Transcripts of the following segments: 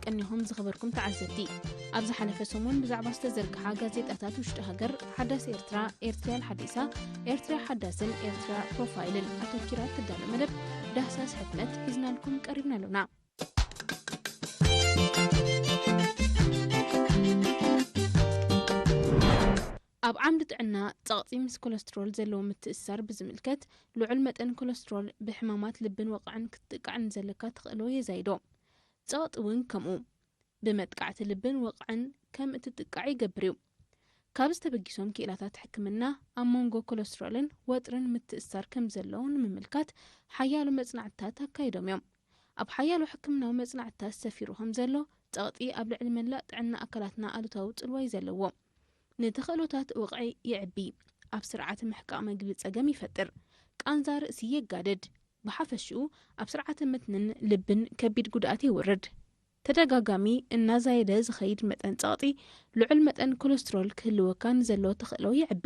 ቀኒኹም ዝኸበርኩም ተዓዘብቲ። ኣብ ዝሓለፈ ሰሙን ብዛዕባ ዝተዘርግሓ ጋዜጣታት ውሽጢ ሃገር፣ ሓዳስ ኤርትራ፣ ኤርትርያ ሓዲሳ፣ ኤርትርያ ሓዳስን ኤርትርያ ፕሮፋይልን ኣተኪራ እትዳሎ መደብ ዳህሳስ ሕትመት ሒዝናልኩም ቀሪብና ኣሎና። ኣብ ዓምዲ ጥዕና፣ ጸቕጢ ምስ ኮለስትሮል ዘለዎ ምትእስሳር ብዝምልከት፣ ልዑል መጠን ኮለስትሮል ብሕማማት ልብን ወቕዕን ክትጥቃዕ ንዘለካ ተኽእሎ የዛይዶ። ጸቕጢ እውን ከምኡ ብመጥቃዕቲ ልብን ወቕዕን ከም እትጥቃዕ ይገብር እዩ። ካብዚ ተበጊሶም ክኢላታት ሕክምና ኣብ መንጎ ኮለስትሮልን ወጥርን ምትእስሳር ከም ዘሎ ንምምልካት ሓያሎ መጽናዕትታት ኣካይዶም እዮም። ኣብ ሓያሎ ሕክምናዊ መጽናዕትታት ሰፊሩ ከም ዘሎ፣ ጸቕጢ ኣብ ልዕሊ መላእ ጥዕና ኣካላትና ኣሉታዊ ጽልዋ እዩ ዘለዎ። ንተኽእሎታት ወቕዒ የዕቢ፣ ኣብ ስርዓተ ምሕቃቕ መግቢ ጸገም ይፈጥር፣ ቃንዛ ርእሲ የጋድድ። ብሓፈሽኡ ኣብ ስርዓተ መትንን ልብን ከቢድ ጉድኣት የውርድ። ተደጋጋሚ እናዛየደ ዝኸይድ መጠን ጸቕጢ ልዑል መጠን ኮለስትሮል ክህልወካ ንዘሎ ተኽእሎ የዕቢ።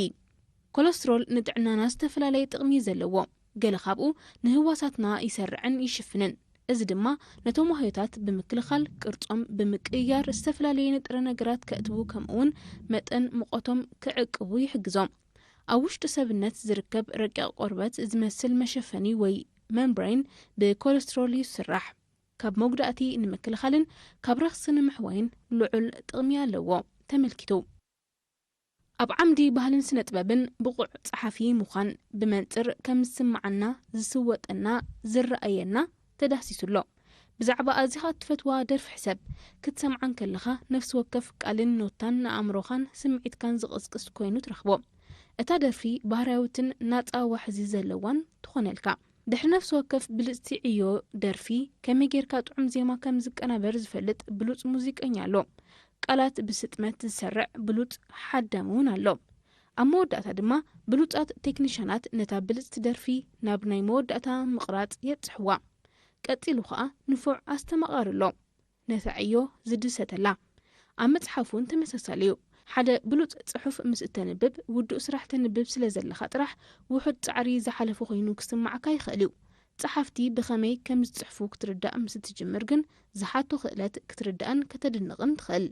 ኮለስትሮል ንጥዕናና ዝተፈላለየ ጥቕሚ እዩ ዘለዎ። ገለ ካብኡ ንህዋሳትና ይሰርዕን ይሽፍንን። እዚ ድማ ነቶም ዋህዮታት ብምክልኻል፣ ቅርጾም ብምቅይያር፣ ዝተፈላለየ ንጥረ ነገራት ከእትዉ፣ ከምኡውን መጠን ሙቐቶም ክዕቅቡ ይሕግዞም። ኣብ ውሽጢ ሰብነት ዝርከብ ረቂቕ ቆርበት ዝመስል መሸፈኒ ወይ መምብሬን ብኮለስትሮል ይስራሕ። ካብ መጉዳእቲ ንምክልኻልን ካብ ረኽሲ ንምሕዋይን ልዑል ጥቕሚ ኣለዎ ተመልኪቱ። ኣብ ዓምዲ ባህልን ስነ ጥበብን ብቑዕ ጸሓፊ ምዃን ብመንጽር ከም ዝስምዓና ዝስወጠና ዝረኣየና ተዳህሲሱ ኣሎ። ብዛዕባ ኣዚኻ እትፈትዋ ደርፊ ሕሰብ። ክትሰምዓ እንከለኻ ነፍሲ ወከፍ ቃልን ኖታን ንኣእምሮኻን ስምዒትካን ዝቕስቅስ ኮይኑ ትረኽቦ። እታ ደርፊ ባህርያዊትን ናጻ ዋሕዚ ዘለዋን ትኾነልካ። ድሕሪ ነፍሲ ወከፍ ብልጽቲ ዕዮ ደርፊ፣ ከመይ ጌርካ ጥዑም ዜማ ከም ዝቀናበር ዝፈልጥ ብሉጽ ሙዚቀኛ ኣሎ። ቃላት ብስጥመት ዝሰርዕ ብሉጽ ሓዳሚ እውን ኣሎ። ኣብ መወዳእታ ድማ ብሉጻት ቴክኒሻናት ነታ ብልጽቲ ደርፊ ናብ ናይ መወዳእታ ምቕራጽ የብጽሕዋ። ቀጺሉ ኸኣ ንፉዕ ኣስተማቓሪ ኣሎ። ነታ ዕዮ ዝድሰተላ። ኣብ መጽሓፍ እውን ተመሳሳሊ እዩ። ሓደ ብሉጽ ጽሑፍ ምስ እተንብብ፣ ውዱእ ስራሕ ተንብብ ስለ ዘለኻ ጥራሕ፣ ውሑድ ጻዕሪ ዝሓለፈ ኮይኑ ክስምዓካ ይኽእል እዩ። ጸሓፍቲ ብኸመይ ከም ዝጽሕፉ ክትርዳእ ምስ እትጅምር ግን፣ ዝሓቶ ክእለት ክትርዳእን ከተድንቕን ትኽእል።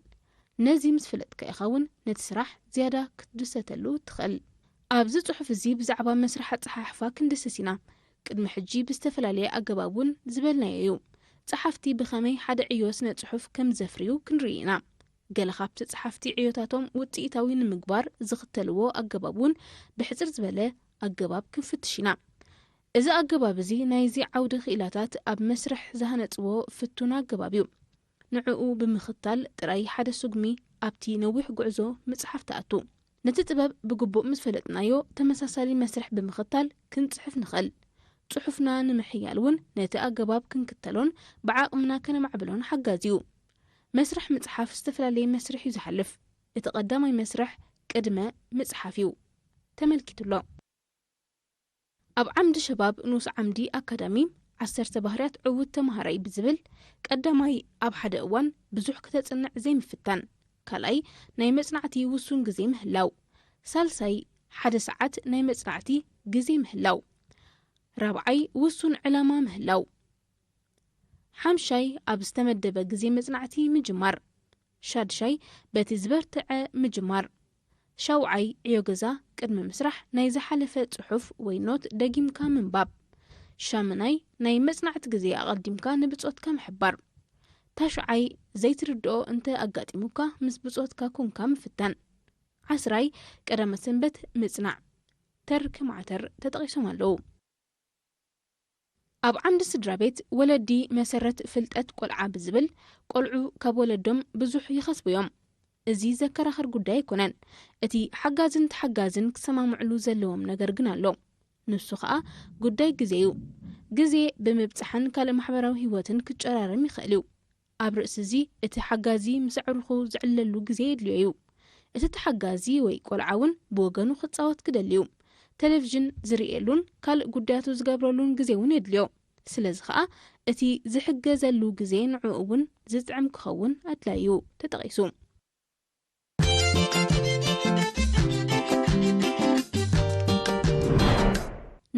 ነዚ ምስ ፈለጥካ ኢኻ እውን ነቲ ስራሕ ዝያዳ ክትድሰተሉ ትኽእል። ኣብዚ ጽሑፍ እዚ ብዛዕባ መስርሕ ኣጸሓሕፋ ክንድስስ ኢና። ቅድሚ ሕጂ ብዝተፈላለየ ኣገባብ እውን ዝበልናዮ እዩ። ጸሓፍቲ ብኸመይ ሓደ ዕዮ ስነ ጽሑፍ ከም ዘፍርዩ ክንርኢ ኢና። ገለ ካብቲ ጸሓፍቲ ዕዮታቶም ውጽኢታዊ ንምግባር ዝኽተልዎ ኣገባብ እውን ብሕጽር ዝበለ ኣገባብ ክንፍትሽ ኢና። እዚ ኣገባብ እዚ ናይዚ ዓውዲ ክኢላታት ኣብ መስርሕ ዝሃነጽዎ ፍቱን ኣገባብ እዩ። ንዕኡ ብምኽታል ጥራይ ሓደ ስጉሚ ኣብቲ ነዊሕ ጉዕዞ ምጽሓፍ ትኣቱ። ነቲ ጥበብ ብግቡእ ምስ ፈለጥናዮ፣ ተመሳሳሊ መስርሕ ብምኽታል ክንጽሕፍ ንኽእል። ጽሑፍና ንምሕያል እውን ነቲ ኣገባብ ክንክተሎን ብዓቕምና ከነማዕብሎን ሓጋዚ እዩ። መስርሕ ምጽሓፍ ዝተፈላለየ መስርሕ እዩ ዝሓልፍ። እቲ ቀዳማይ መስርሕ ቅድመ ምጽሓፍ እዩ። ተመልኪቱ ኣሎ። ኣብ ዓምዲ ሸባብ ንኡስ ዓምዲ ኣካዳሚ፣ ዓሰርተ ባህርያት ዕዉት ተማሃራይ ብዝብል፣ ቀዳማይ ኣብ ሓደ እዋን ብዙሕ ክተጽንዕ ዘይምፍታን፣ ካልኣይ ናይ መጽናዕቲ ውሱን ግዜ ምህላው፣ ሳልሳይ ሓደ ሰዓት ናይ መጽናዕቲ ግዜ ምህላው፣ ራብዓይ ውሱን ዕላማ ምህላው፣ ሓምሻይ ኣብ ዝተመደበ ግዜ መጽናዕቲ ምጅማር፣ ሻድሻይ በቲ ዝበርትዐ ምጅማር፣ ሻውዓይ ዕዮ ገዛ ቅድሚ ምስራሕ ናይ ዝሓለፈ ጽሑፍ ወይ ኖት ደጊምካ ምንባብ፣ ሻምናይ ናይ መጽናዕቲ ግዜ ኣቐዲምካ ንብጾትካ ምሕባር፣ ታሽዓይ ዘይትርድኦ እንተ ኣጋጢሙካ ምስ ብጾትካ ኮንካ ምፍታን፣ ዓስራይ ቀዳመ ሰንበት ምጽናዕ። ተር ከማዕተር ተጠቒሶም ኣለዉ። ኣብ ዓምዲ ስድራ ቤት፣ ወለዲ መሰረት ፍልጠት ቆልዓ ብዝብል፣ ቆልዑ ካብ ወለዶም ብዙሕ ይኸስቡ እዮም። እዚ ዘከራኽር ጉዳይ ኣይኮነን። እቲ ሓጋዝን ተሓጋዝን ክሰማምዕሉ ዘለዎም ነገር ግን ኣሎ። ንሱ ኸኣ ጉዳይ ግዜ እዩ። ግዜ ብምብጻሕን ካልእ ማሕበራዊ ህይወትን ክጨራረም ይኽእል እዩ። ኣብ ርእሲ እዚ፣ እቲ ሓጋዚ ምስ ኣዕሩኹ ዝዕለሉ ግዜ የድልዮ እዩ። እቲ ተሓጋዚ ወይ ቆልዓ እውን ብወገኑ ክጻወት ክደሊ እዩ። ቴሌቪዥን ዝርእየሉን ካልእ ጉዳያቱ ዝገብረሉን ግዜ እውን የድልዮ። ስለዚ ኸኣ፣ እቲ ዝሕገዘሉ ግዜ ንዕኡ እውን ዝጥዕም ክኸውን ኣድላዪ እዩ ተጠቒሱ።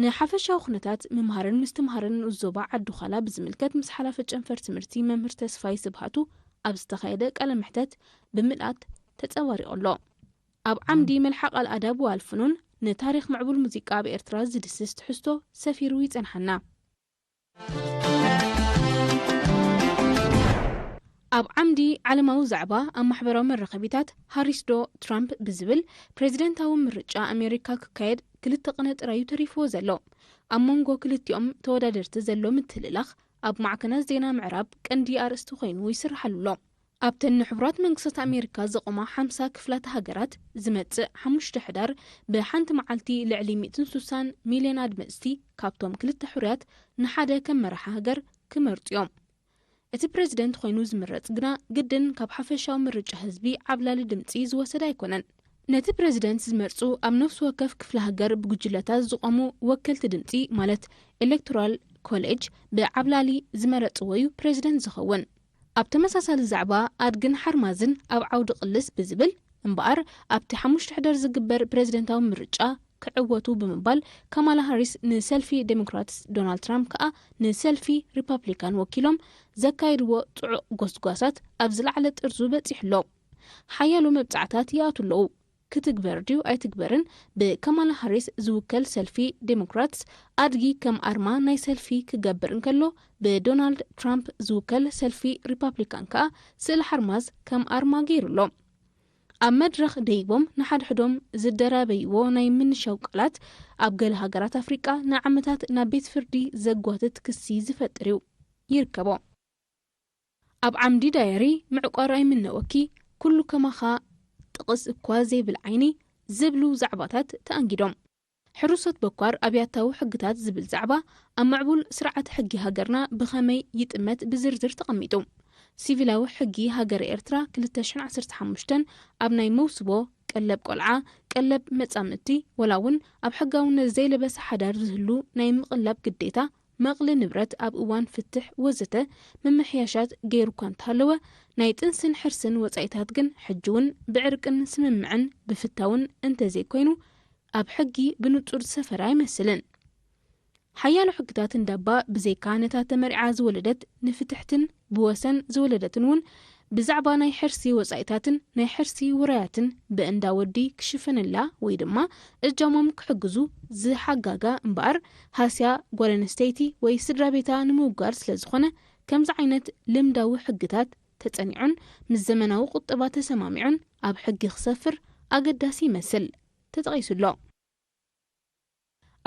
ንሓፈሻዊ ኩነታት ምምሃርን ምስትምሃርን ንኡስ ዞባ ዓዲ ዃላ ብዝምልከት ምስ ሓላፊ ጨንፈር ትምህርቲ መምህር ተስፋይ ስብሃቱ ኣብ ዝተኻየደ ቃለ መሕተት ብምልኣት ተጸባሪቑ ኣሎ። ኣብ ዓምዲ መልሓቕ ኣልኣዳብ ወኣልፍኑን ንታሪኽ ምዕቡል ሙዚቃ ኣብ ኤርትራ ዝድስስ ትሕዝቶ ሰፊሩ ይጸንሓና። ኣብ ዓምዲ ዓለማዊ ዛዕባ ኣብ ማሕበራዊ መራኸቢታት ሃሪስ ዶ ትራምፕ ብዝብል ፕሬዚደንታዊ ምርጫ ኣሜሪካ ክካየድ ክልተ ቅነ ጥራዩ ተሪፍዎ ዘሎ። ኣብ መንጎ ክልቲኦም ተወዳደርቲ ዘሎ ምትልላኽ ኣብ ማዕከናት ዜና ምዕራብ ቀንዲ ኣርእስቲ ኮይኑ ይስርሓሉ ኣሎ። ኣብተን ንሕቡራት መንግስታት ኣሜሪካ ዘቆማ ሓምሳ ክፍላተ ሃገራት ዝመጽእ ሓሙሽተ ሕዳር ብሓንቲ መዓልቲ ልዕሊ ሚእትን ሱሳን ሚልዮን ኣድመጽቲ ካብቶም ክልተ ሕሩያት ንሓደ ከም መራሒ ሃገር ክመርጹ እዮም። እቲ ፕሬዚደንት ኮይኑ ዝምረጽ ግና ግድን ካብ ሓፈሻዊ ምርጫ ህዝቢ ዓብላሊ ድምጺ ዝወሰደ ኣይኮነን። ነቲ ፕሬዚደንት ዝመርጹ ኣብ ነፍሲ ወከፍ ክፍለ ሃገር ብጉጅለታት ዝቖሙ ወከልቲ ድምጺ ማለት ኤሌክቶራል ኮሌጅ ብዓብላሊ ዝመረጽዎ እዩ ፕሬዚደንት ዝኸውን። ኣብ ተመሳሳሊ ዛዕባ ኣድግን ሓርማዝን ኣብ ዓውዲ ቅልስ ብዝብል እምበኣር ኣብቲ ሓሙሽተ ሕዳር ዝግበር ፕሬዚደንታዊ ምርጫ ክዕወቱ ብምባል ካማላ ሃሪስ ንሰልፊ ዴሞክራትስ ዶናልድ ትራምፕ ከኣ ንሰልፊ ሪፓብሊካን ወኪሎም ዘካየድዎ ጽዑቕ ጎስጓሳት ኣብ ዝለዓለ ጥርዙ በጺሑ ኣሎ። ሓያሎ መብጻዕታት ይኣቱ ኣለዉ። ክትግበር ድዩ ኣይትግበርን ብካማላ ሃሪስ ዝውከል ሰልፊ ዴሞክራትስ ኣድጊ ከም ኣርማ ናይ ሰልፊ ክገብር እንከሎ ብዶናልድ ትራምፕ ዝውከል ሰልፊ ሪፓብሊካን ከኣ ስእሊ ሓርማዝ ከም ኣርማ ገይሩ ኣሎ። ኣብ መድረኽ ደይቦም ንሓድሕዶም ዝደራበይዎ ናይ ምንሻው ቃላት ኣብ ገለ ሃገራት ኣፍሪቃ ንዓመታት ናብ ቤት ፍርዲ ዘጓትት ክሲ ዝፈጥር እዩ ይርከቦ። ኣብ ዓምዲ ዳየሪ ምዕቋር ኣይምነወኪ፣ ኩሉ ከማኻ ጥቕስ እኳ ዘይብል ዓይኒ ዝብሉ ዛዕባታት ተኣንጊዶም። ሕሩሶት በኳር ኣብያታዊ ሕግታት ዝብል ዛዕባ ኣብ ምዕቡል ስርዓተ ሕጊ ሃገርና ብኸመይ ይጥመት ብዝርዝር ተቐሚጡ። ሲቪላዊ ሕጊ ሃገረ ኤርትራ ክልተ ሽሕን ዓሰርተ ሓሙሽተን ኣብ ናይ መውስቦ፣ ቀለብ ቆልዓ፣ ቀለብ መጻምድቲ፣ ወላ እውን ኣብ ሕጋውነት ዘይለበሰ ሓዳር ዝህሉ ናይ ምቕላብ ግዴታ፣ መቕሊ ንብረት ኣብ እዋን ፍትሕ ወዘተ ምምሕያሻት ገይሩ እኳ እንተሃለወ፣ ናይ ጥንስን ሕርስን ወጻኢታት ግን ሕጂ እውን ብዕርቅን ስምምዕን ብፍታውን እንተዘይኮይኑ ኣብ ሕጊ ብንጹር ዝሰፈረ ኣይመስልን። ሓያሎ ሕግታት እንዳባ ብዘይካ ነታ ተመርዓ ዝወለደት ንፍትሕትን ብወሰን ዝወለደትን እውን ብዛዕባ ናይ ሕርሲ ወጻኢታትን ናይ ሕርሲ ውራያትን ብእንዳ ወዲ ክሽፈነላ ወይ ድማ እጃሞም ክሕግዙ ዝሓጋጋ እምበኣር ሃስያ ጓል ኣንስተይቲ ወይ ስድራ ቤታ ንምውጋር ስለ ዝኾነ ከምዚ ዓይነት ልምዳዊ ሕግታት ተጸኒዑን ምስ ዘመናዊ ቁጠባ ተሰማሚዑን ኣብ ሕጊ ክሰፍር ኣገዳሲ ይመስል ተጠቒሱ ኣሎ።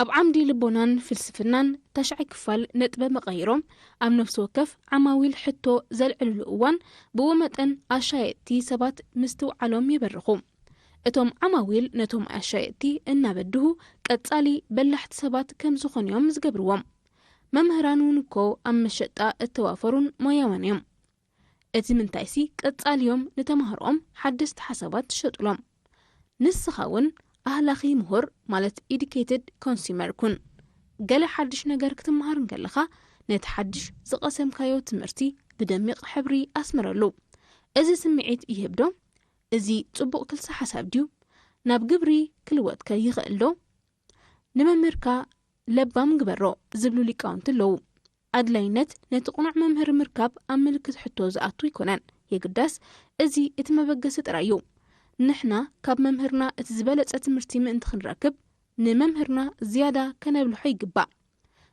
ኣብ ዓምዲ ልቦናን ፍልስፍናን ታሽዓይ ክፋል ነጥበ መቐይሮም ኣብ ነፍሲ ወከፍ ዓማዊል ሕቶ ዘልዕልሉ እዋን ብኡ መጠን ኣሻየጥቲ ሰባት ምስትውዓሎም የበርኹ። እቶም ዓማዊል ነቶም ኣሻየጥቲ እናበድሁ ቀጻሊ በላሕቲ ሰባት ከም ዝኾኑ እዮም ዝገብርዎም። መምህራን እውን እኮ ኣብ መሸጣ እተዋፈሩን ሞያውያን እዮም። እቲ ምንታይሲ ቀጻሊ እዮም ንተማሃሮኦም ሓደስቲ ሓሳባት ትሸጡሎም። ንስኻ እውን ኣህላኺ ምሁር ማለት ኢዱኬትድ ኮንሱመር ኩን። ገለ ሓድሽ ነገር ክትመሃር እንከለኻ ነቲ ሓድሽ ዝቐሰምካዮ ትምህርቲ ብደሚቕ ሕብሪ ኣስምረሉ። እዚ ስምዒት ይህብ ዶ? እዚ ጽቡቕ ክልሰ ሓሳብ ድዩ? ናብ ግብሪ ክልወጥከ ይኽእል ዶ? ንመምህርካ ለባም ግበሮ ዝብሉ ሊቃውንቲ ኣለዉ። ኣድላይነት ነቲ ቅኑዕ መምህር ምርካብ ኣብ ምልክት ሕቶ ዝኣቱ ኣይኮነን። የግዳስ እዚ እቲ መበገሲ ጥራይ እዩ። ንሕና ካብ መምህርና እቲ ዝበለጸ ትምህርቲ ምእንቲ ክንረክብ ንመምህርና ዝያዳ ከነብልሖ ይግባእ።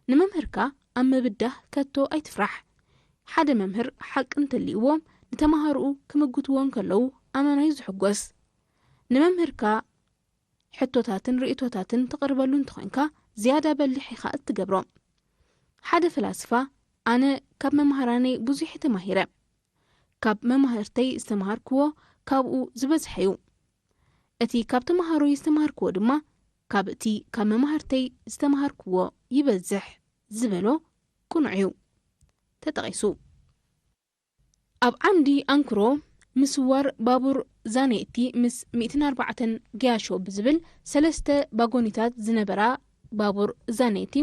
ንመምህርካ ኣብ ምብዳህ ከቶ ኣይትፍራሕ። ሓደ መምህር ሓቂ እንተልይዎም ንተማሃሮኡ ክምጉትዎ እንከለዉ ኣመናዩ ዝሕጎስ። ንመምህርካ ሕቶታትን ርእይቶታትን ትቕርበሉ እንተኾይንካ ዝያዳ በሊሕ ኢኻ እትገብሮ። ሓደ ፈላስፋ ኣነ ካብ መምሃራነይ ብዙሕ ተማሂረ። ካብ መማህርተይ ዝተምሃርክዎ ካብኡ ዝበዝሐ እዩ። እቲ ካብ ተምሃሮይ ዝተምሃርክዎ ድማ ካብ እቲ ካብ መማህርተይ ዝተምሃርክዎ ይበዝሕ ዝበሎ ቅኑዕ እዩ ተጠቒሱ። ኣብ ዓምዲ ኣንክሮ ምስዋር ባቡር ዛኔቲ ምስ ሚእትን ኣርባዕተን ገያሾ ብዝብል ሰለስተ ባጎኒታት ዝነበራ ባቡር ዛኔቲ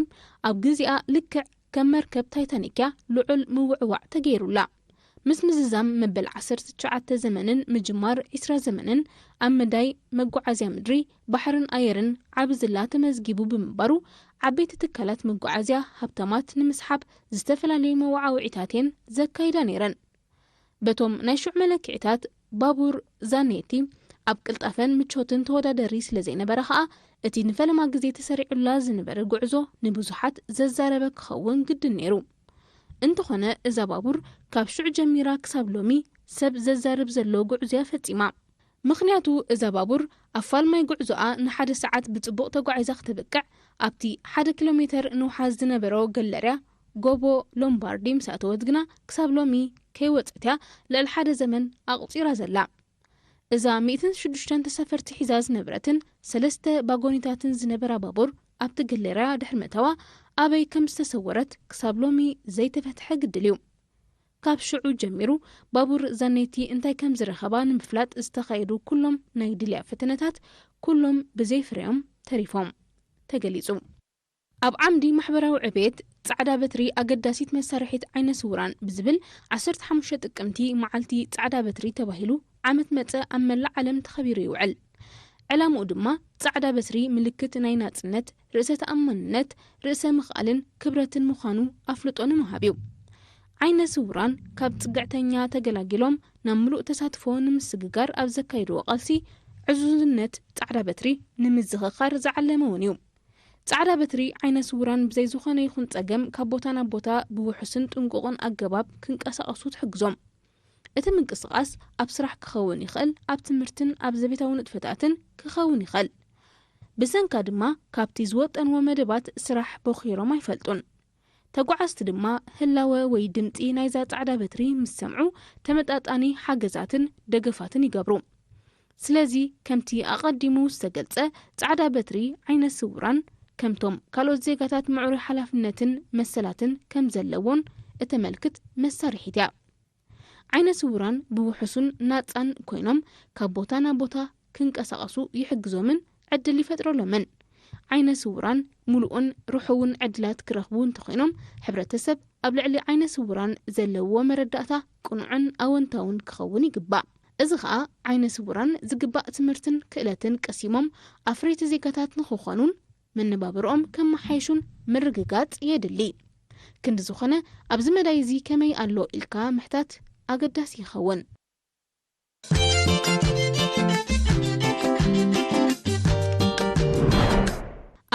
ኣብ ግዜኣ ልክዕ ከም መርከብ ታይታኒክ እያ ልዑል ምውዕዋዕ ተገይሩላ። ምስ ምዝዛም መበል ዓሰርተ ትሽዓተ ዘመንን ምጅማር ዒስራ ዘመንን ኣብ መዳይ መጓዓዝያ ምድሪ ባሕርን ኣየርን ዓቢ ዝላ ተመዝጊቡ ብምንባሩ ዓበይቲ ትካላት መጓዓዝያ ሃብታማት ንምስሓብ ዝተፈላለዩ መወዓውዒታት እየን ዘካይዳ ነይረን። በቶም ናይ ሽዑ መለክዒታት፣ ባቡር ዛኔቲ ኣብ ቅልጣፈን ምቾትን ተወዳደሪ ስለ ዘይነበረ ከኣ፣ እቲ ንፈለማ ግዜ ተሰሪዑላ ዝነበረ ጉዕዞ ንብዙሓት ዘዛረበ ክኸውን ግድን ነይሩ። እንተኾነ፣ እዛ ባቡር ካብ ሽዑ ጀሚራ ክሳብ ሎሚ ሰብ ዘዛርብ ዘሎ ጉዕዞ እያ ፈጺማ። ምኽንያቱ፣ እዛ ባቡር ኣብ ፋልማይ ጉዕዞኣ ንሓደ ሰዓት ብጽቡቕ ተጓዒዛ ክተብቅዕ፣ ኣብቲ ሓደ ኪሎ ሜተር ንውሓት ዝነበሮ ገለርያ ጎቦ ሎምባርዲ ምስ ኣተወት ግና፣ ክሳብ ሎሚ ከይወጸት እያ ልዕሊ ሓደ ዘመን ኣቑጺራ ዘላ። እዛ ሚእትን ሽዱሽተን ተሳፈርቲ ሒዛ ዝነበረትን ሰለስተ ባጎኒታትን ዝነበራ ባቡር ኣብቲ ገለርያ ድሕሪ ምእታዋ፣ ኣበይ ከም ዝተሰወረት ክሳብ ሎሚ ዘይተፈትሐ ግድል እዩ። ካብ ሽዑ ጀሚሩ፣ ባቡር ዛኔቲ እንታይ ከም ዝረኸባ ንምፍላጥ ዝተኻየዱ ኩሎም ናይ ድልያ ፈተነታት፣ ኩሎም ብዘይ ፍሬዮም ተሪፎም ተገሊጹ። ኣብ ዓምዲ ማሕበራዊ ዕቤት፣ ጻዕዳ በትሪ ኣገዳሲት መሳርሒት ዓይነ ስውራን ብዝብል፣ ዓሰርተ ሓሙሽተ ጥቅምቲ መዓልቲ ጻዕዳ በትሪ ተባሂሉ ዓመት መጸ ኣብ መላእ ዓለም ተኸቢሩ ይውዕል። ዕላምኡ ድማ፣ ጻዕዳ በትሪ ምልክት ናይ ናጽነት፣ ርእሰ ተኣማንነት፣ ርእሰ ምኽኣልን ክብረትን ምዃኑ ኣፍልጦ ንምሃብ እዩ። ዓይነ ስውራን ካብ ጽግዕተኛ ተገላጊሎም ናብ ምሉእ ተሳትፎ ንምስግጋር ኣብ ዘካየድዎ ቃልሲ፣ ዕዙዝነት ጻዕዳ በትሪ ንምዝኽኻር ዝዓለመ እውን እዩ። ጻዕዳ በትሪ ዓይነ ስውራን ብዘይ ዝኾነ ይኹን ጸገም ካብ ቦታ ናብ ቦታ ብውሑስን ጥንቁቕን ኣገባብ ክንቀሳቐሱ ትሕግዞም። እቲ ምንቅስቓስ ኣብ ስራሕ ክኸውን ይኽእል፣ ኣብ ትምህርትን ኣብ ዘቤታዊ ንጥፈታትን ክኸውን ይኽእል። ብሰንካ ድማ ካብቲ ዝወጠንዎ መደባት ስራሕ ቦኺሮም ኣይፈልጡን። ተጓዓዝቲ ድማ ህላወ ወይ ድምጺ ናይዛ ጻዕዳ በትሪ ምስ ሰምዑ፣ ተመጣጣኒ ሓገዛትን ደገፋትን ይገብሩ። ስለዚ፣ ከምቲ ኣቐዲሙ ዝተገልጸ፣ ጻዕዳ በትሪ ዓይነ ስውራን ከምቶም ካልኦት ዜጋታት ምዕሩይ ሓላፍነትን መሰላትን ከም ዘለዎን እተመልክት መሳርሒት እያ። ዓይነ ስውራን ብውሑሱን ናጻን ኮይኖም ካብ ቦታ ናብ ቦታ ክንቀሳቐሱ ይሕግዞምን ዕድል ይፈጥረሎምን። ዓይነ ስውራን ምሉእን ርሑውን ዕድላት ክረኽቡ እንተኾይኖም፣ ሕብረተሰብ ኣብ ልዕሊ ዓይነ ስውራን ዘለዎ መረዳእታ ቅኑዕን ኣወንታውን ክኸውን ይግባእ። እዚ ኸኣ ዓይነ ስውራን ዝግባእ ትምህርትን ክእለትን ቀሲሞም ኣፍረይቲ ዜጋታት ንኽኾኑን መነባብሮኦም ከመሓይሹን ምርግጋጽ የድሊ። ክንዲ ዝኾነ፣ ኣብዚ መዳይ እዚ ከመይ ኣሎ ኢልካ ምሕታት ኣገዳሲ ይኸውን።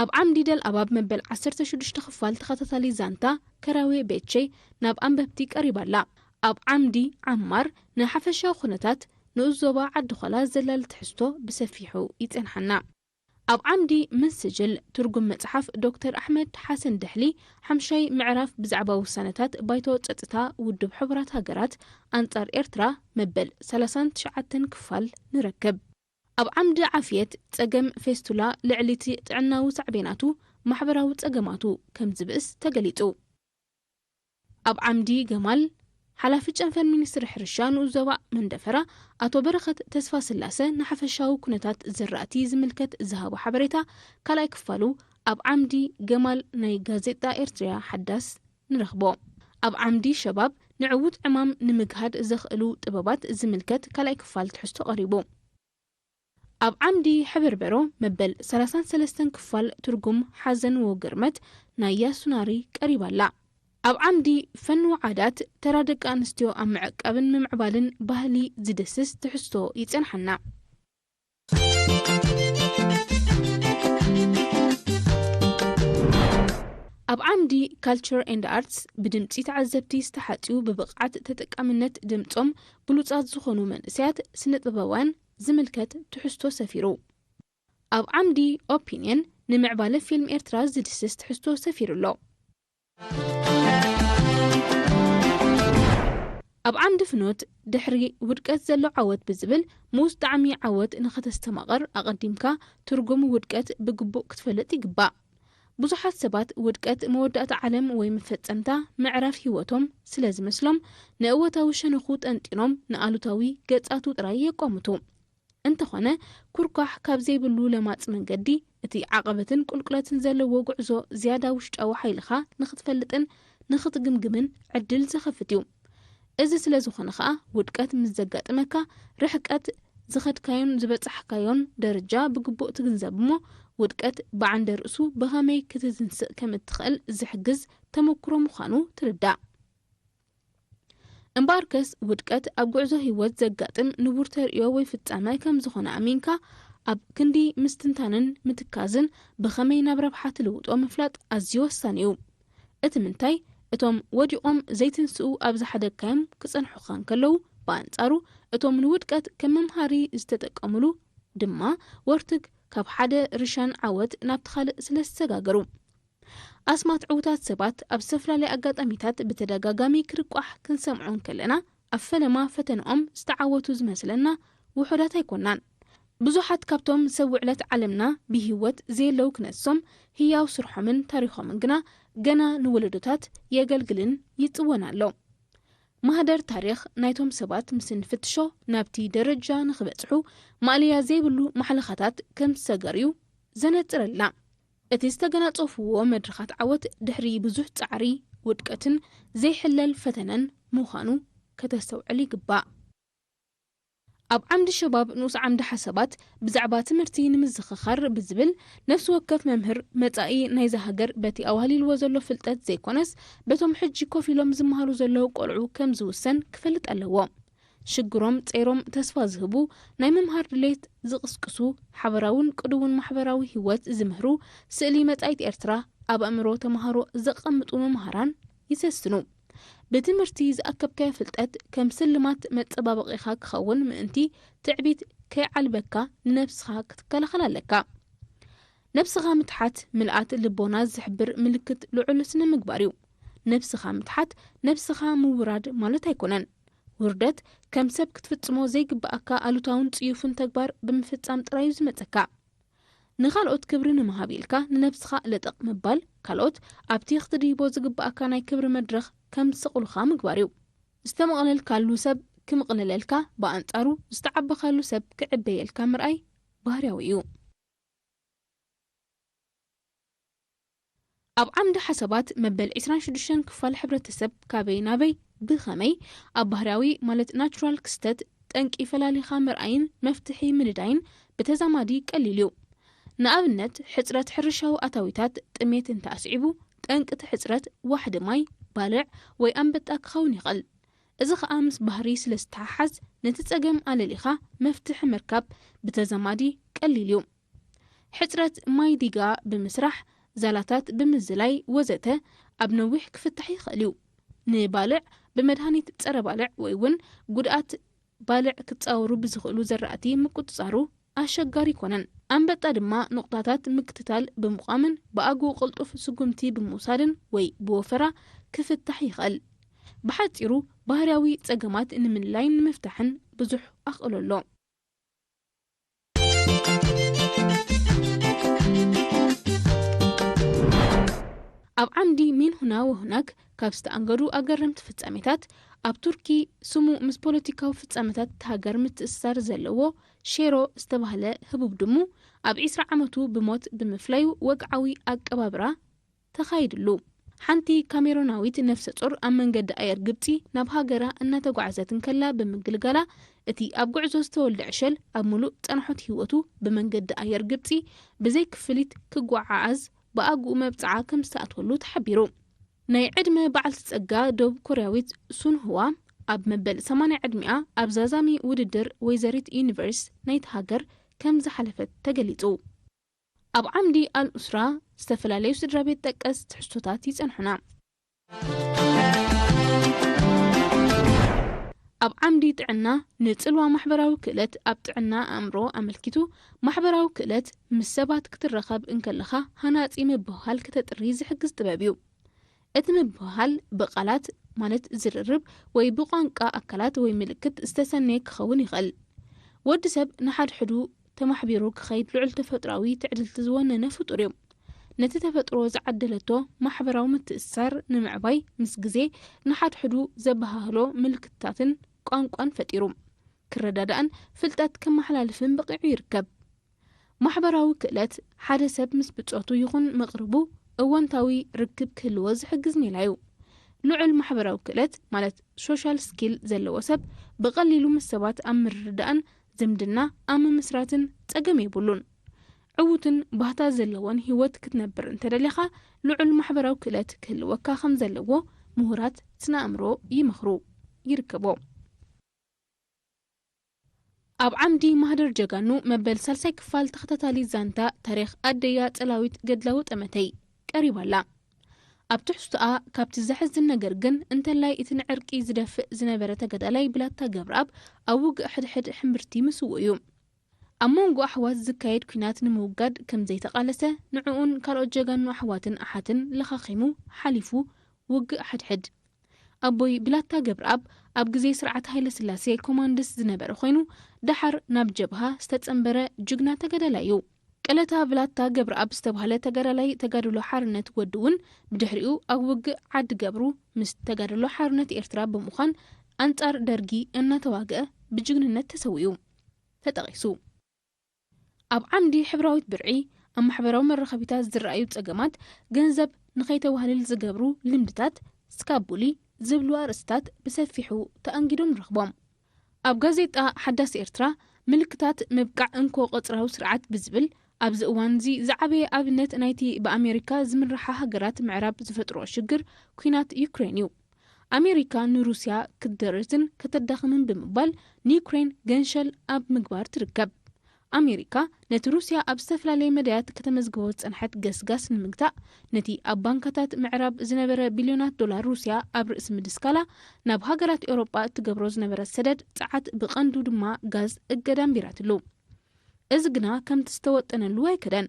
ኣብ ዓምዲ ደል ኣባብ መበል ዓሰርተ ሽዱሽተ ክፋል ተኸታታሊ ዛንታ ከራዌ ቤቼ ናብ ኣንበብቲ ቀሪባ ኣላ። ኣብ ዓምዲ ዓማር ንሓፈሻዊ ኩነታት ንኡስ ዞባ ዓዲ ኾላ ዘላሊ ትሕዝቶ ብሰፊሑ ይጸንሓና። ኣብ ዓምዲ ምስጅል ትርጉም መጽሓፍ ዶክተር ኣሕመድ ሓሰን ድሕሊ ሓምሻይ ምዕራፍ ብዛዕባ ውሳነታት ባይቶ ጸጥታ ውድብ ሕቡራት ሃገራት ኣንጻር ኤርትራ መበል ሰላሳን ትሽዓተን ክፋል ንረክብ። ኣብ ዓምዲ ዓፍየት ጸገም ፌስቱላ ልዕሊ እቲ ጥዕናዊ ሳዕቤናቱ ማሕበራዊ ጸገማቱ ከም ዝብእስ ተገሊጹ። ኣብ ዓምዲ ገማል፣ ሓላፊ ጨንፈር ሚኒስትሪ ሕርሻ ንኡስ ዞባ መንደፈራ ኣቶ በረኸት ተስፋስላሰ ንሓፈሻዊ ኩነታት ዝራእቲ ዝምልከት ዝሃቦ ሓበሬታ ካልኣይ ክፋሉ ኣብ ዓምዲ ገማል ናይ ጋዜጣ ኤርትርያ ሓዳስ ንረኽቦ። ኣብ ዓምዲ ሸባብ ንዕዉት ዕማም ንምግሃድ ዘኽእሉ ጥበባት ዝምልከት ካልኣይ ክፋል ትሕዝቶ ቀሪቡ። ኣብ ዓምዲ ሕብርበሮ መበል ሰላሳን ሰለስተን ክፋል ትርጉም ሓዘን ወግርመት ናይ ያሱናሪ ቀሪባ ኣላ። ኣብ ዓምዲ ፈንዎ ዓዳት ተራ ደቂ ኣንስትዮ ኣብ ምዕቃብን ምምዕባልን ባህሊ ዝድስስ ትሕዝቶ ይጸንሓና። ኣብ ዓምዲ ካልቸር ኤንድ ኣርትስ ብድምጺ ተዓዘብቲ ዝተሓጽዩ ብብቕዓት ተጠቃምነት ድምጾም ብሉጻት ዝኾኑ መንእሰያት ስነ ጥበባውያን ዝምልከት ትሕዝቶ ሰፊሩ። ኣብ ዓምዲ ኦፒንየን ንምዕባለ ፊልም ኤርትራ ዝድስስ ትሕዝቶ ሰፊሩ ኣሎ። ኣብ ዓምዲ ፍኖት ድሕሪ ውድቀት ዘሎ ዓወት ብዝብል ምኡስ ጣዕሚ ዓወት ንኸተስተማቕር ኣቐዲምካ ትርጉም ውድቀት ብግቡእ ክትፈልጥ ይግባእ። ብዙሓት ሰባት ውድቀት መወዳእታ ዓለም ወይ መፈጸምታ ምዕራፍ ህይወቶም ስለ ዝመስሎም ንእወታዊ ሸነኹ ጠንጢኖም ንኣሉታዊ ገጻቱ ጥራይ የቋምቱ። እንተኾነ፣ ኩርኳሕ ካብ ዘይብሉ ለማጽ መንገዲ፣ እቲ ዓቐበትን ቁልቁለትን ዘለዎ ጉዕዞ ዝያዳ ውሽጣዊ ሓይልኻ ንኽትፈልጥን ንኽትግምግምን ዕድል ዝኸፍት እዩ። እዚ ስለ ዝኾነ ኸኣ፣ ውድቀት ምስ ዘጋጥመካ፣ ርሕቀት ዝኸድካዮን ዝበጻሕካዮን ደረጃ ብግቡእ ትግንዘብ እሞ፣ ውድቀት ብዓንደ ርእሱ ብኸመይ ክትትንስእ ከም እትኽእል ዝሕግዝ ተመኩሮ ምዃኑ ትርዳእ። እምበኣርከስ ውድቀት ኣብ ጉዕዞ ህይወት ዘጋጥም ንቡር ተርእዮ ወይ ፍጻመ ከም ዝኾነ ኣሚንካ ኣብ ክንዲ ምስትንታንን ምትካዝን ብኸመይ ናብ ረብሓ ትልውጦ ምፍላጥ ኣዝዩ ወሳኒ እዩ። እቲ ምንታይ እቶም ወዲቖም ዘይትንስኡ ኣብ ዝሓደግካዮም ክጸንሑኻ እንከለዉ፣ ብኣንጻሩ እቶም ንውድቀት ከም መምሃሪ ዝተጠቀሙሉ ድማ ወርትግ ካብ ሓደ ርሻን ዓወት ናብቲ ካልእ ስለ ዝሰጋገሩ። ኣስማት ዕዉታት ሰባት ኣብ ዝተፈላለየ ኣጋጣሚታት ብተደጋጋሚ ክርቋሕ ክንሰምዖ እንከለና፣ ኣብ ፈለማ ፈተንኦም ዝተዓወቱ ዝመስለና ውሑዳት ኣይኮናን። ብዙሓት ካብቶም ሰብ ውዕለት ዓለምና ብህይወት ዘየለዉ ክነሶም ህያው ስርሖምን ታሪኾምን ግና ገና ንወለዶታት የገልግልን ይጽወን ኣሎ። ማህደር ታሪኽ ናይቶም ሰባት ምስ እንፍትሾ ናብቲ ደረጃ ንኽበጽሑ ማእለያ ዘይብሉ ማሕለኻታት ከም ዝሰገርዩ ዘነጽረልና። እቲ ዝተገናጸፍዎ መድረኻት ዓወት ድሕሪ ብዙሕ ጻዕሪ፣ ውድቀትን ዘይሕለል ፈተነን ምዃኑ ከተስተውዕል ይግባእ። ኣብ ዓምዲ ሸባብ ንኡስ ዓምዲ ሓሳባት ብዛዕባ ትምህርቲ ንምዝኽኻር ብዝብል ነፍሲ ወከፍ መምህር መጻኢ ናይዛ ሃገር በቲ ኣዋህሊልዎ ዘሎ ፍልጠት ዘይኮነስ በቶም ሕጂ ኮፍ ኢሎም ዝመሃሩ ዘለዉ ቆልዑ ከም ዝውሰን ክፈልጥ ኣለዎ። ሽግሮም ጸይሮም ተስፋ ዝህቡ ናይ ምምሃር ድሌት ዝቕስቅሱ ሓበራውን ቅዱውን ማሕበራዊ ህይወት ዝምህሩ ስእሊ መጻኢት ኤርትራ ኣብ ኣእምሮ ተምሃሮ ዘቐምጡ መምሃራን ይሰስኑ። ብትምህርቲ ዝኣከብካዮ ፍልጠት ከም ስልማት መጸባበቒኻ ክኸውን ምእንቲ ትዕቢት ከይዓልበካ ንነብስኻ ክትከላኸል ኣለካ። ነብስኻ ምትሓት ምልኣት ልቦና ዝሕብር ምልክት ልዑል ስነ ምግባር እዩ። ነብስኻ ምትሓት ነብስኻ ምውራድ ማለት ኣይኮነን። ውርደት ከም ሰብ ክትፍጽሞ ዘይግብኣካ ኣሉታውን ጽዩፍን ተግባር ብምፍጻም ጥራይ እዩ ዝመጸካ። ንኻልኦት ክብሪ ንምሃብ ኢልካ ንነብስኻ ለጠቕ ምባል ካልኦት ኣብቲ ክትድይቦ ዝግብኣካ ናይ ክብሪ መድረኽ ከም ዝሰቕሉኻ ምግባር እዩ። ዝተመቕለልካሉ ሰብ ክምቕለለልካ፣ ብኣንጻሩ ዝተዓበኻሉ ሰብ ክዕበየልካ ምርኣይ ባህርያዊ እዩ። ኣብ ዓምዲ ሓሳባት መበል ዕስራን ሽዱሽተን ክፋል ሕብረተሰብ ካበይ ናበይ ብኸመይ ኣብ ባህርያዊ ማለት ናቹራል ክስተት ጠንቂ ፈላሊኻ ምርኣይን መፍትሒ ምንዳይን ብተዛማዲ ቀሊል እዩ። ንኣብነት ሕጽረት ሕርሻዊ ኣታዊታት ጥሜት እንተኣስዒቡ ጠንቂ እቲ ሕጽረት ዋሕዲ ማይ፣ ባልዕ ወይ ኣንበጣ ክኸውን ይኽእል። እዚ ኸኣ ምስ ባህሪ ስለ ዝተሓሓዝ ነቲ ጸገም ኣለሊኻ መፍትሒ ምርካብ ብተዛማዲ ቀሊል እዩ። ሕጽረት ማይ ዲጋ ብምስራሕ፣ ዛላታት ብምዝላይ ወዘተ ኣብ ነዊሕ ክፍታሕ ይኽእል እዩ። ንባልዕ ብመድሃኒት ጸረ ባልዕ ወይ እውን ጉድኣት ባልዕ ክጻወሩ ብዝኽእሉ ዘራእቲ ምቁጽጻሩ ኣሸጋሪ ኣይኮነን። ኣንበጣ ድማ ንቑጣታት ምክትታል ብምቋምን ብኣግኡ ቅልጡፍ ስጉምቲ ብምውሳድን ወይ ብወፈራ ክፍታሕ ይኽእል። ብሓጺሩ ባህርያዊ ጸገማት ንምልላይን ንምፍታሕን ብዙሕ ኣኽእሎ ኣሎ። ኣብ ዓምዲ ሚን ሁና ወሁናክ ካብ ዝተኣንገዱ ኣገረምቲ ፍጻሜታት፣ ኣብ ቱርኪ ስሙ ምስ ፖለቲካዊ ፍጻሜታት እታ ሃገር ምትእስሳር ዘለዎ ሼሮ ዝተባህለ ህቡብ ድሙ ኣብ ዕስራ ዓመቱ ብሞት ብምፍላዩ ወግዓዊ ኣቀባብራ ተኻይድሉ። ሓንቲ ካሜሮናዊት ነፍሰ ጾር ኣብ መንገዲ ኣየር ግብጺ ናብ ሃገራ እናተጓዕዘት እንከላ ብምግልጋላ፣ እቲ ኣብ ጉዕዞ ዝተወልደ ዕሸል ኣብ ምሉእ ጸንሖት ህይወቱ ብመንገዲ ኣየር ግብጺ ብዘይ ክፍሊት ክጓዓዓዝ ብኣግኡ መብጽዓ ከም ዝተኣትወሉ ተሓቢሩ። ናይ ዕድመ በዓልቲ ጸጋ ደቡብ ኮርያዊት ሱን ህዋ ኣብ መበል ሰማንያ ዕድሚኣ ኣብ ዛዛሚ ውድድር ወይዘሪት ዩኒቨርስ ናይቲ ሃገር ከም ዝሓለፈት ተገሊጹ። ኣብ ዓምዲ ኣልኡስራ ዝተፈላለዩ ስድራ ቤት ጠቀስ ትሕዝቶታት ይጸንሑና። ኣብ ዓምዲ ጥዕና ንጽልዋ ማሕበራዊ ክእለት ኣብ ጥዕና ኣእምሮ ኣመልኪቱ፣ ማሕበራዊ ክእለት ምስ ሰባት ክትረኸብ እንከለኻ ሃናጺ ምብህሃል ክተጥሪ ዝሕግዝ ጥበብ እዩ። እቲ ምብህሃል ብቓላት ማለት ዝርርብ ወይ ብቋንቋ ኣካላት ወይ ምልክት ዝተሰነየ ክኸውን ይኽእል። ወዲ ሰብ ንሓድሕዱ ተማሕቢሩ ክኸይድ ልዑል ተፈጥሮኣዊ ትዕድልቲ ዝወነነ ፍጡር እዩ። ነቲ ተፈጥሮ ዝዓደለቶ ማሕበራዊ ምትእስሳር ንምዕባይ ምስ ግዜ ንሓድሕዱ ዘበሃህሎ ምልክታትን ቋንቋን ፈጢሩ ክረዳዳእን ፍልጠት ከመሓላልፍን በቒዑ ይርከብ። ማሕበራዊ ክእለት ሓደ ሰብ ምስ ብጾቱ ይኹን መቕርቡ እወንታዊ ርክብ ክህልዎ ዝሕግዝ ሜላ እዩ። ልዑል ማሕበራዊ ክእለት ማለት ሶሻል ስኪል ዘለዎ ሰብ ብቐሊሉ ምስ ሰባት ኣብ ምርድዳእን ዝምድና ኣብ ምምስራትን ጸገም የብሉን። ዕዉትን ባህታ ዘለዎን ህይወት ክትነብር እንተደሊኻ ልዑል ማሕበራዊ ክእለት ክህልወካ ከም ዘለዎ ምሁራት ስነ ኣእምሮ ይመኽሩ። ይርከቦ። ኣብ ዓምዲ ማህደር ጀጋኑ መበል ሳልሳይ ክፋል ተኸታታሊ ዛንታ ታሪኽ ኣደያ ጸላዊት ገድላዊ ጠመተይ ቀሪባ ኣላ። ኣብ ትሕዝቶኣ ካብቲ ዘሕዝን ነገር ግን እንተላይ እቲ ንዕርቂ ዝደፍእ ዝነበረ ተጋዳላይ ብላታ ገብረኣብ ኣብ ውግእ ሕድሕድ ሕምብርቲ ምስውኡ እዩ። ኣብ መንጎ ኣሕዋት ዝካየድ ኲናት ንምውጋድ ከም ዘይተቓለሰ ንዕኡን ካልኦት ጀጋኑ ኣሕዋትን ኣሓትን ለኻኺሙ ሓሊፉ ውግእ ሕድሕድ ኣቦይ ብላታ ገብረኣብ ኣብ ግዜ ስርዓት ሃይለ ስላሴ ኮማንድስ ዝነበረ ኮይኑ ደሓር ናብ ጀብሃ ዝተጸንበረ ጅግና ተጋዳላይ እዩ። ቀለታ ብላታ ገብረኣብ ዝተባህለ ተጋዳላይ ተጋድሎ ሓርነት ወዲ እውን ብድሕሪኡ ኣብ ውግእ ዓዲ ገብሩ ምስ ተጋድሎ ሓርነት ኤርትራ ብምዃን ኣንጻር ደርጊ እናተዋግአ ብጅግንነት ተሰዊኡ ተጠቒሱ። ኣብ ዓምዲ ሕብራዊት ብርዒ ኣብ ማሕበራዊ መራኸቢታት ዝረኣዩ ጸገማት ገንዘብ ንኸይተዋህልል ዝገብሩ ልምድታት ስካቡሊ ዝብሉ ኣርእስታት ብሰፊሑ ተኣንጊዶም ንረኽቦም። ኣብ ጋዜጣ ሓዳስ ኤርትራ ምልክታት ምብቃዕ እንኮ ቅጽራዊ ስርዓት ብዝብል ኣብዚ እዋን እዚ ዝዓበየ ኣብነት ናይቲ ብኣሜሪካ ዝምርሓ ሃገራት ምዕራብ ዝፈጥሮ ሽግር ኲናት ዩክሬን እዩ። ኣሜሪካ ንሩስያ ክትደርትን ከተዳኽምን ብምባል ንዩክሬን ገንሸል ኣብ ምግባር ትርከብ። ኣሜሪካ ነቲ ሩስያ ኣብ ዝተፈላለየ መዳያት ከተመዝግቦ ዝጸንሐት ገስጋስ ንምግታእ ነቲ ኣብ ባንካታት ምዕራብ ዝነበረ ቢልዮናት ዶላር ሩስያ ኣብ ርእሲ ምድስካላ ናብ ሃገራት ኤውሮጳ እትገብሮ ዝነበረ ሰደድ ጸዓት ብቐንዱ ድማ ጋዝ እገዳ ኣንቢራትሉ። እዚ ግና ከምቲ ዝተወጠነሉ ኣይከደን።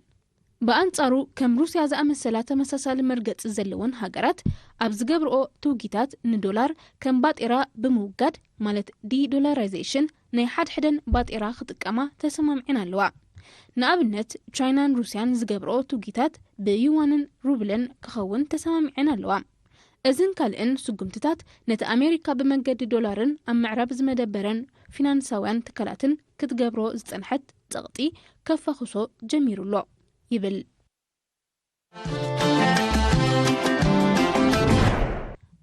ብኣንጻሩ ከም ሩስያ ዝኣመሰላ ተመሳሳሊ መርገጺ ዘለወን ሃገራት ኣብ ዝገብርኦ ትውጊታት ንዶላር ከም ባጤራ ብምውጋድ ማለት ዲዶላራይዜሽን ናይ ሓድሕደን ባጤራ ክጥቀማ ተሰማምዐን ኣለዋ። ንኣብነት ቻይናን ሩስያን ዝገብርኦ ትውጊታት ብዩዋንን ሩብልን ክኸውን ተሰማሚዐን ኣለዋ። እዝን ካልእን ስጉምትታት ነቲ ኣሜሪካ ብመንገዲ ዶላርን ኣብ ምዕራብ ዝመደበረን ፊናንሳውያን ትካላትን ክትገብሮ ዝጸንሐት ጸቕጢ ከፋኹሶ ጀሚሩ ኣሎ ይብል።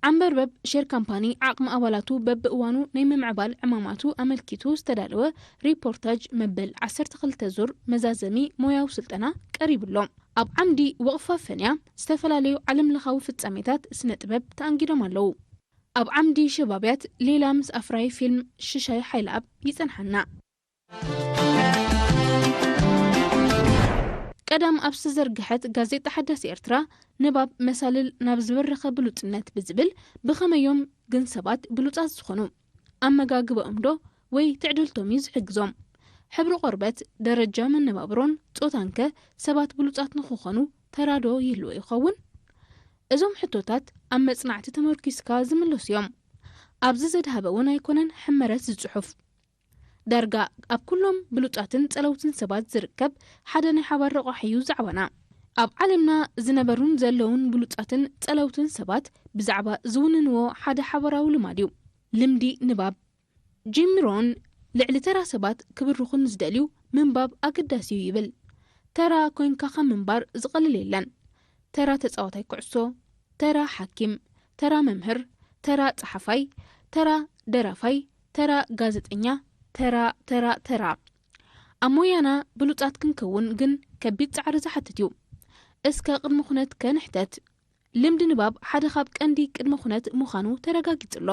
ዓንበርበብ ሼር ካምፓኒ ዓቕሚ ኣባላቱ በብእዋኑ ናይ ምምዕባል ዕማማቱ ኣመልኪቱ ዝተዳለወ ሪፖርታጅ መበል ዓሰርተ ክልተ ዙር መዛዘሚ ሞያዊ ስልጠና ቀሪቡ ኣሎ። ኣብ ዓምዲ ወቕፋ ፈንያ ዝተፈላለዩ ዓለምለኻዊ ፍጻሜታት ስነ ጥበብ ተኣንጊዶም ኣለዉ። ኣብ ዓምዲ ሸባብያት ሌላ ምስ ኣፍራይ ፊልም ሽሻይ ሓይለኣብ ይጸንሓና። ቀዳም ኣብ ዝተዘርግሐት ጋዜጣ ሓዳስ ኤርትራ ንባብ መሳልል ናብ ዝበረኸ ብሉጽነት ብዝብል ብኸመዮም ግን ሰባት ብሉጻት ዝኾኑ? ኣመጋግባኦም ዶ ወይ ትዕድልቶም እዩ ዝሕግዞም? ሕብሪ ቆርበት፣ ደረጃ መነባብሮን ጾታንከ ሰባት ብሉጻት ንኽኾኑ ተራዶ ይህልዎ ይኸውን? እዞም ሕቶታት ኣብ መጽናዕቲ ተመርኪስካ ዝምለሱ እዮም። ኣብዚ ዘድሃበ እውን ኣይኮነን ሕመረት ዝጽሑፍ። ዳርጋ ኣብ ኩሎም ብሉጻትን ጸለውትን ሰባት ዝርከብ ሓደ ናይ ሓባር ረቋሒ እዩ ዛዕባና። ኣብ ዓለምና ዝነበሩን ዘለውን ብሉጻትን ጸለውትን ሰባት ብዛዕባ ዝውንንዎ ሓደ ሓባራዊ ልማድ እዩ። ልምዲ ንባብ። ጂም ሮን ልዕሊ ተራ ሰባት ክብርኹ ንዝደልዩ ምንባብ ኣገዳሲ እዩ ይብል። ተራ ኮይንካ ካብ ምንባር ዝቐልል የለን። ተራ ተጻዋታይ ኩዕሶ፣ ተራ ሓኪም፣ ተራ መምህር፣ ተራ ጸሓፋይ፣ ተራ ደራፋይ፣ ተራ ጋዜጠኛ፣ ተራ፣ ተራ፣ ተራ። ኣብ ሞያና ብሉጻት ክንከውን ግን ከቢድ ጻዕሪ ዝሓትት እዩ። እስከ ቅድመ ኩነት ከንሕተት። ልምዲ ንባብ ሓደ ካብ ቀንዲ ቅድመ ኩነት ምዃኑ ተረጋጊጹ ኣሎ።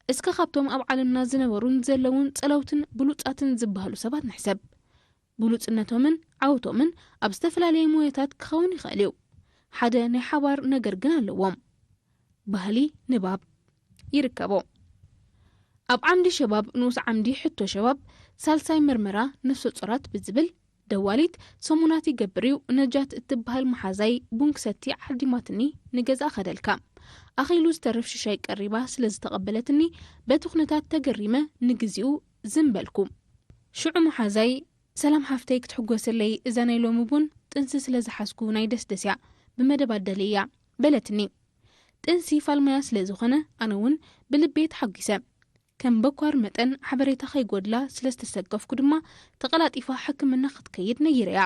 እስከ ካብቶም ኣብ ዓለምና ዝነበሩን ዘለውን ጸለውትን ብሉጻትን ዝበሃሉ ሰባት ንሕሰብ። ብሉጽነቶምን ዓወቶምን ኣብ ዝተፈላለየ ሞያታት ክኸውን ይኽእል እዩ። ሓደ ናይ ሓባር ነገር ግን ኣለዎም። ባህሊ ንባብ ይርከቦ። ኣብ ዓምዲ ሸባብ ንኡስ ዓምዲ ሕቶ ሸባብ ሳልሳይ መርመራ ነፍሰ ጾራት ብዝብል ደዋሊት ሰሙናት ይገብር እዩ። ነጃት እትበሃል መሓዛይ ቡን ክሰቲ ዓዲማትኒ ንገዛ ከደልካ። ኣኺሉ ዝተርፍ ሽሻይ ቀሪባ ስለ ዝተቐበለትኒ በቲ ኩነታት ተገሪመ ንግዚኡ ዝም በልኩ። ሽዑ መሓዛይ ሰላም ሓፍተይ ክትሕጎሰለይ እዛ ናይ ሎሚ ቡን ጥንሲ ስለ ዝሓዝኩ ናይ ደስደስያ ብመደብ ኣደልያ በለትኒ። ጥንሲ ፋልማያ ስለ ዝኾነ ኣነ እውን ብልቤ ተሓጒሰ። ከም በኳር መጠን ሓበሬታ ከይጎድላ ስለ ዝተሰከፍኩ ድማ ተቐላጢፋ ሕክምና ክትከይድ ነይረያ።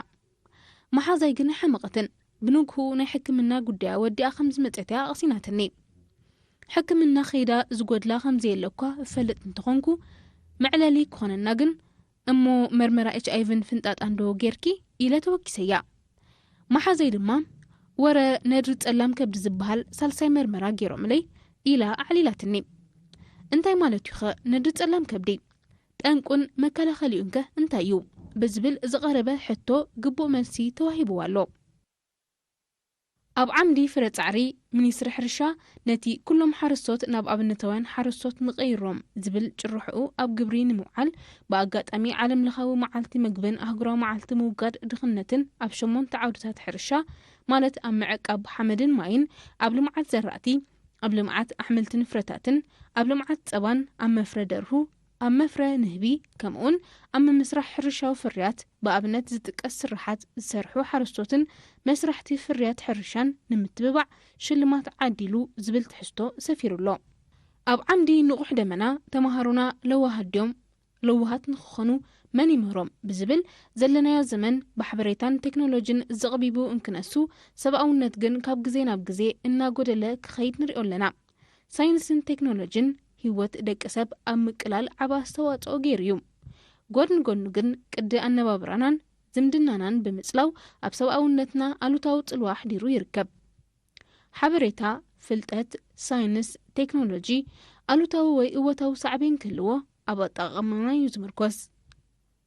መሓዛይ ግን ኣይሓመቐትን። ብንግሁ ናይ ሕክምና ጉዳያ ወዲኣ ከም ዝመጸት እያ ኣቕሲናትኒ። ሕክምና ከይዳ ዝጎድላ ከም ዘየለ እኳ እፈልጥ እንተኾንኩ መዕለሊ ክኾነና ግን እሞ መርመራ ኤች ኣይቪን ፍንጣጣን ዶ ጌርኪ ኢለ ተወኪሰያ። መሓዘይ ድማ ወረ ነድሪ ጸላም ከብዲ ዝበሃል ሳልሳይ መርመራ ገይሮምለይ ኢላ ኣዕሊላትኒ። እንታይ ማለት እዩ ኸ ነዲ ጸላም ከብዲ? ጠንቁን መከላኸሊኡን ከ እንታይ እዩ? ብዝብል ዝቐረበ ሕቶ ግቡእ መልሲ ተዋሂብዎ ኣሎ። ኣብ ዓምዲ ፍረ ጻዕሪ፣ ሚኒስትሪ ሕርሻ ነቲ ኩሎም ሓረስቶት ናብ ኣብነታውያን ሓረስቶት ንቐይሮም ዝብል ጭርሖኡ ኣብ ግብሪ ንምውዓል፣ ብኣጋጣሚ ዓለም ለኻዊ መዓልቲ መግብን ኣህጉራዊ መዓልቲ ምውጋድ ድኽነትን ኣብ ሸሞንተ ዓውድታት ሕርሻ፣ ማለት ኣብ ምዕቃብ ሓመድን ማይን፣ ኣብ ልምዓት ዘራእቲ፣ ኣብ ልምዓት ኣሕምልትን ፍረታትን፣ ኣብ ልምዓት ጸባን፣ ኣብ መፍረ ደርሁ፣ ኣብ መፍረ ንህቢ፣ ከምኡውን ኣብ ምምስራሕ ሕርሻዊ ፍርያት፣ ብኣብነት ዝጥቀስ ስርሓት ዝሰርሑ ሓረስቶትን መስራሕቲ ፍርያት ሕርሻን ንምትብባዕ ሽልማት ዓዲሉ ዝብል ትሕዝቶ ሰፊሩ ኣሎ። ኣብ ዓምዲ ንቑሕ ደመና፣ ተመሃሮና ለዋሃት ድዮም? ለዋሃት ንክኾኑ መን ይምህሮም? ብዝብል፣ ዘለናዮ ዘመን ብሓበሬታን ቴክኖሎጂን ዘቕቢቡ እንክነሱ፣ ሰብኣውነት ግን ካብ ግዜ ናብ ግዜ እናጎደለ ክኸይድ ንሪኦ ኣለና። ሳይንስን ቴክኖሎጂን ህይወት ደቂ ሰብ ኣብ ምቅላል ዓቢ ኣስተዋጽኦ ገይሩ እዩ። ጎድኒ ጎድኑ ግን ቅዲ ኣነባብራናን ዝምድናናን ብምጽላው ኣብ ሰብኣውነትና ኣሉታዊ ጽልዋ ኣሕዲሩ ይርከብ። ሓበሬታ፣ ፍልጠት፣ ሳይንስ፣ ቴክኖሎጂ ኣሉታዊ ወይ እወታዊ ሳዕቤን ክህልዎ ኣብ ኣጠቓቕማና እዩ ዝምርኮስ።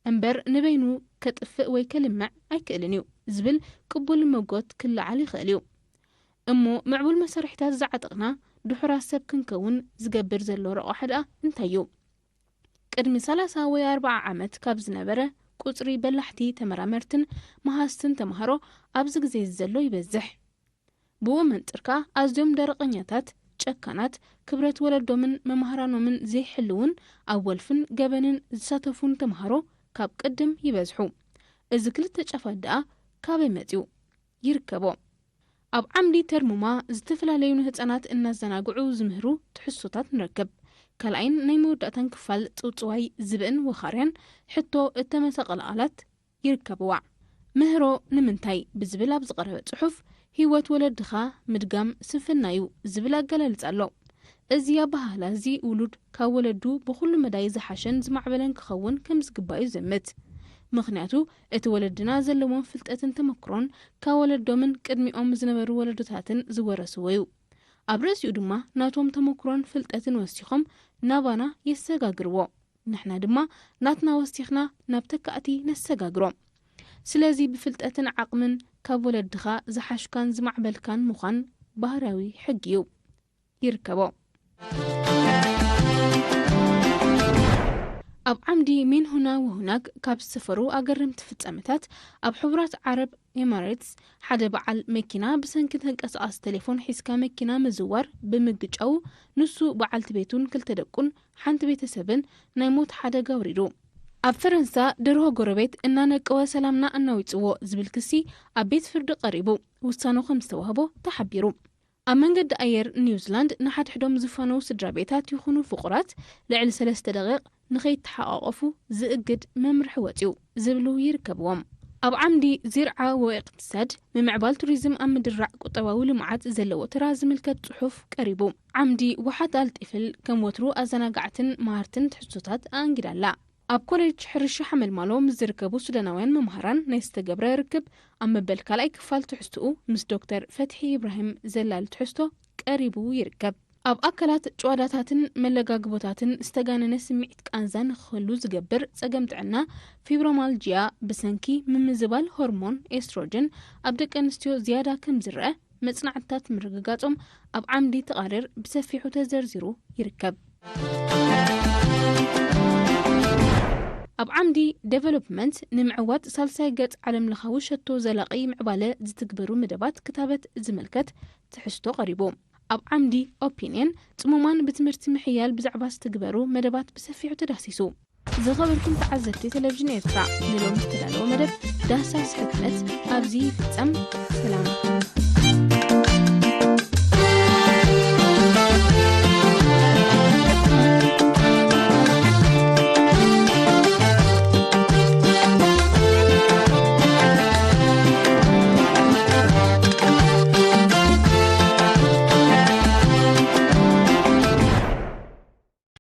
እምበር ንበይኑ ከጥፍእ ወይ ከልምዕ ኣይክእልን እዩ ዝብል ቅቡል መጎት ክለዓል ይኽእል እዩ። እሞ ምዕቡል መሳርሒታት ዝዓጠቕና ድሑራት ሰብ ክንከውን ዝገብር ዘሎ ረቑሓ ደኣ እንታይ እዩ? ቅድሚ ሰላሳ ወይ ኣርብዓ ዓመት ካብ ዝነበረ ቁጽሪ በላሕቲ ተመራመርትን መሃዝትን ተምሃሮ ኣብዚ ግዜ እዚ ዘሎ ይበዝሕ። ብኡ መንጽር ከኣ ኣዝዮም ደረቐኛታት፣ ጨካናት፣ ክብረት ወለዶምን መማህራኖምን ዘይሕልውን ኣብ ወልፍን ገበንን ዝሳተፉን ተምሃሮ ካብ ቅድም ይበዝሑ። እዚ ክልተ ጫፋት ደኣ ካበይ መጺኡ? ይርከቦ። ኣብ ዓምዲ ተርሙማ ዝተፈላለዩ ንህጻናት እናዘናግዑ ዝምህሩ ትሕዝቶታት ንረክብ። ካልኣይን ናይ መወዳእታን ክፋል ጽውጽዋይ ዝብእን ወኻርያን ሕቶ እተመሳቐለ ቃላት ይርከብዋ። ምህሮ ንምንታይ ብዝብል ኣብ ዝቐረበ ጽሑፍ፣ ህይወት ወለድኻ ምድጋም ስንፍና እዩ ዝብል ኣገላልጻ ኣሎ። እዚ ኣበሃህላ እዚ ውሉድ ካብ ወለዱ ብኹሉ መዳይ ዝሓሸን ዝማዕበለን ክኸውን ከም ዝግባእ እዩ ዝእምት። ምኽንያቱ እቲ ወለድና ዘለዎም ፍልጠትን ተመክሮን ካብ ወለዶምን ቅድሚኦም ዝነበሩ ወለዶታትን ዝወረስዎ እዩ። ኣብ ርእሲኡ ድማ ናቶም ተመክሮን ፍልጠትን ወሲኾም ናባና የሰጋግርዎ። ንሕና ድማ ናትና ወሲኽና ናብ ተካእቲ ነሰጋግሮ። ስለዚ ብፍልጠትን ዓቕምን ካብ ወለድኻ ዝሓሽካን ዝማዕበልካን ምዃን ባህርያዊ ሕጊ እዩ። ይርከቦ። ኣብ ዓምዲ ሚን ሁና ወሁናግ ካብ ዝሰፈሩ ኣገረምቲ ፍጻመታት፣ ኣብ ሕቡራት ዓረብ ኤማሬትስ ሓደ በዓል መኪና ብሰንኪ ተንቀሳቓሲ ቴሌፎን ሒዝካ መኪና ምዝዋር ብምግጫው፣ ንሱ፣ በዓልቲ ቤቱን ክልተ ደቁን ሓንቲ ቤተሰብን ናይ ሞት ሓደጋ ኣውሪዱ። ኣብ ፈረንሳ ደርሆ ጎረቤት እናነቀወ ሰላምና ኣናዊጽዎ ዝብል ክሲ ኣብ ቤት ፍርዲ ቀሪቡ ውሳነ ከም ዝተዋህቦ ተሓቢሩ። ኣብ መንገዲ ኣየር ኒውዚላንድ ንሓድሕዶም ዝፋነዉ ስድራ ቤታት ይኹኑ ፍቑራት ልዕሊ ሰለስተ ደቂቕ ንኸይተሓቋቐፉ ዝእግድ መምርሒ ወጺኡ ዝብሉ ይርከብዎም። ኣብ ዓምዲ ዚርዓ ወእቅትሳድ፣ ምምዕባል ቱሪዝም ኣብ ምድራዕ ቁጠባዊ ልምዓት ዘለዎ ተራ ዝምልከት ጽሑፍ ቀሪቡ። ዓምዲ ዋሓት ኣልጢፍል ከም ወትሩ ኣዘናጋዕትን መሃርትን ትሕዝቶታት ኣኣንጊዳ ኣላ። ኣብ ኮሌጅ ሕርሻ ሓመልማሎ ምስ ዝርከቡ ሱዳናውያን መምሃራን ናይ ዝተገብረ ርክብ ኣብ መበል ካልኣይ ክፋል ትሕዝትኡ ምስ ዶክተር ፈትሒ ኢብራሂም ዘላል ትሕዝቶ ቀሪቡ ይርከብ። ኣብ ኣካላት ጭዋዳታትን መለጋግቦታትን ዝተጋነነ ስምዒት ቃንዛ ንክህሉ ዝገብር ጸገም ጥዕና ፊብሮማልጂያ ብሰንኪ ምምዝባል ሆርሞን ኤስትሮጅን ኣብ ደቂ ኣንስትዮ ዝያዳ ከም ዝረአ መጽናዕትታት ምርግጋጾም ኣብ ዓምዲ ተቓርር ብሰፊሑ ተዘርዚሩ ይርከብ። ኣብ ዓምዲ ዴቨሎፕመንት ንምዕዋት ሳልሳይ ገጽ ዓለምለኻዊ ሸቶ ዘላቒ ምዕባለ ዝትግበሩ መደባት ክታበት ዝምልከት ትሕዝቶ ቀሪቡ። ኣብ ዓምዲ ኦፒንየን ጽሙማን ብትምህርቲ ምሕያል ብዛዕባ ዝትግበሩ መደባት ብሰፊሑ ተዳሲሱ። ዝኸበርኩም ተዓዘብቲ ቴሌቪዥን ኤርትራ፣ ንሎሚ ዝተዳለወ መደብ ዳህሳስ ሕትመት ኣብዚ ይፍጸም። ሰላም።